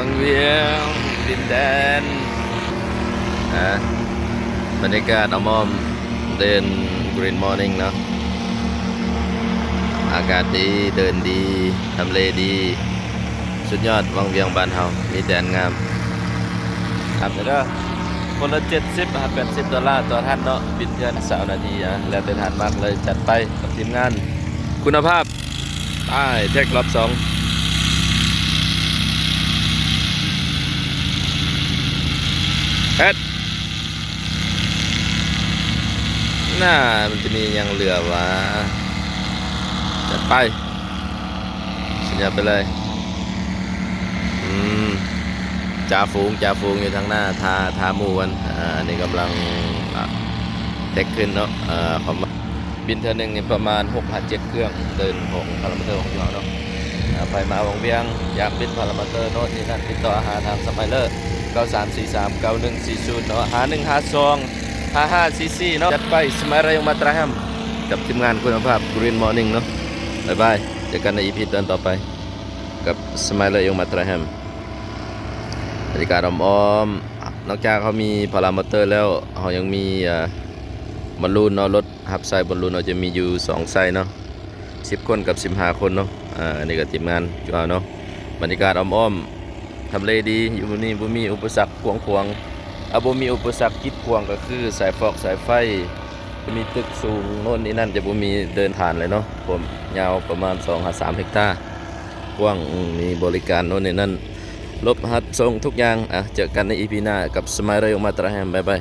ວັງວຽງ ດິນແດນ ອ່າ ບັນຍາກາດອ້ອມໆ ເດີນ Green Morning ເນາະ ອາກາດດີ ເດີນດີ ທຳເລດີ ສຸດຍອດ ວັງວຽງບ້ານເຮົາ ມີແຕ່ອັນງາມ ຄັບເດີ ຄົນລະເຈັດສິບຫາແປດສິບໂດລາຕໍ່ທ່ານເນາະ ບິນເທື່ອນຊາວນາທີ ອ່າ ແລ້ວແຕ່ທ່ານມັກເລີຍ ຈັດໄປກັບທີມງານຄຸນນະພາບ. ໄປ ແທັກລອບສອງ ເຮັດ ໜ້າ ມັນຈະມີຫຍັງເຫຼືອຫວາ? ຈັດໄປ ສຸດຍອດໄປເລີຍ ອືມ ຈ່າຝູງ ຈ່າຝູງຢູ່ທາງໜ້າ ຖ້າ ຖ້າໝູ່ມັນ ອ່າ ອັນນີ້ກຳລັງ ອ່າ ແທັກຂຶ້ນເນາະ ອ່າ ເຂົ້າມາ ບິນເທື່ອໜຶ່ງນີ້ປະມານຫົກຫາເຈັດເຄື່ອງ ເດີນຂອງພາລາມາເຕີຂອງເຮົາເນາະ ອ່າ ໃຜມາວັງວຽງ ຢາກບິນພາລາມາເຕີໂນ່ນນີ້ນັ້ນ ຕິດຕໍ່ຫາທາງສະໄມເລີ ເກົ້າສາມສີ່ສາມເກົ້າໜຶ່ງສີ່ສູນເນາະ ຫ້າໜຶ່ງຫ້າສອງຫ້າຫ້າສີ່ສີ່ເນາະ ຈັດໄປ Smile Rayong Matterham ກັບທີມງານຄຸນນະພາບ Green Morning ເນາະ ບາຍບາຍ ເຈີກັນໃນ ອີພີ ຕອນຕໍ່ໄປ ກັບ Smile Rayong Matterham ບັນຍາກາດອ້ອມໆ ນອກຈາກເຮົາມີພາລາມາເຕີແລ້ວ ເຮົາຍັງມີ ອ່າ ບອນລູນເນາະ ລົດຮັບໃຊ້ບອນລູນເຮົາຈະມີຢູ່ສອງໄຊເນາະ ສິບຄົນກັບສິບຫ້າຄົນເນາະ ອ່າ ອັນນີ້ກໍທີມງານຈຸເຮົາເນາະ ບັນຍາກາດອ້ອມໆ ທຳເລດີ ຢູ່ນີ້ບໍ່ມີອຸປະສັກຂວາງຂວາງ ອ່າ ບໍ່ມີອຸປະສັກກີດຂວາງ ກໍຄືສາຍຟອກສາຍໄຟ ມີຕຶກສູງໂນ່ນນີ້ນັ້ນ ຈະບໍ່ມີເດີນຜ່ານເລີຍເນາະ ພວມຍາວປະມານສອງຫາສາມເຮັກຕາ ກວ້າງ ອືມ ມີບໍລິການໂນ່ນນີ້ນັ້ນ ລົບຮັບສົ່ງທຸກຢ່າງ ອ່ະ ເຈີກັນໃນ ອີພີ ໜ້າ ກັບ Smile Rayong Matterham ບາຍບາຍ.